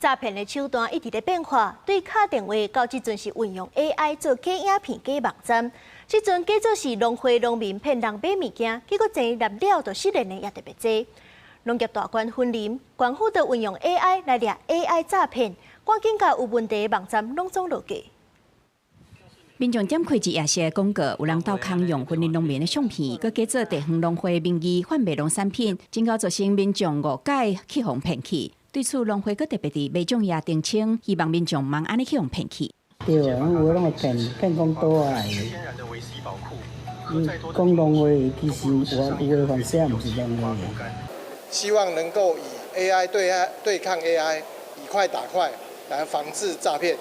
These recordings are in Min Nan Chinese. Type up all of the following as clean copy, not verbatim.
詐騙的手段一直咧變化，對敲電話到這陣是運用 AI 做假影片、假網站。這陣假做是農會農民騙人買物件，結果錢納了就失聯的也特別濟。農業大縣雲林，縣府就運用 AI 來掠 AI 詐騙，趕緊共有問題的網站攏總落架。民眾點開一頁式的廣告，有人盜空用雲林農民的相片，閣假做地方農會名義販賣農產品，真𠢕造成民眾誤解去予騙去。對此，農會閣特別佇賣種業澄清，希望民眾毋通按呢去予騙去。對啊，有的攏會騙，騙講倒來的。講農會其實有有的犯寫毋是農會。希望能夠以 AI 對抗 AI，以快打快，來防治詐騙。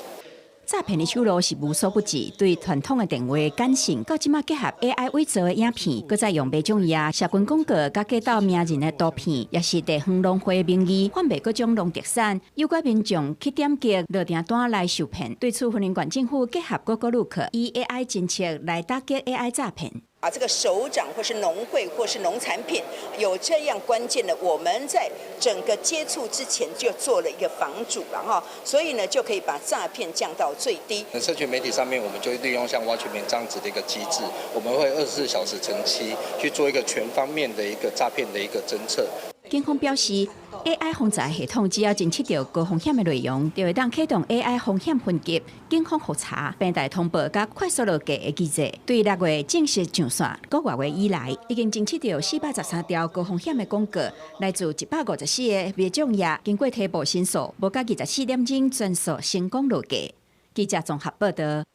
詐騙的手路是無所不至，對傳統的電話簡訊，到這馬結合 AI 偽造的影片，閣再用賣種業社群廣告，佮假鬥名人的圖片，抑是地方農會名義販賣各種農特產，誘拐民眾去點擊落訂單來受騙。對此，雲林縣政府結合各個陸客，以 AI 偵測來打擊 AI 詐騙。啊，這個首長或是農會或是農產品有這樣關鍵的，我們在整個接觸之前就做了一個防阻了哈，所以呢就可以把詐騙降到最低。社群媒體上面，我們就利用像 Watchman 這樣子的一個機制，我們會24小時乘7去做一個全方面的一個詐騙的一個偵測。警方表示，AI 防詐系統只要偵測到高風險的內容，就會當啟動 AI 風險分級、警方複查、平台通報佮快速落架的機制。對6月正式上線，個外月以來，已經偵測到413條高風險的廣告，來自154個賣種業，經過提報申訴，無到24點鐘全數成功落架。記者綜合報道。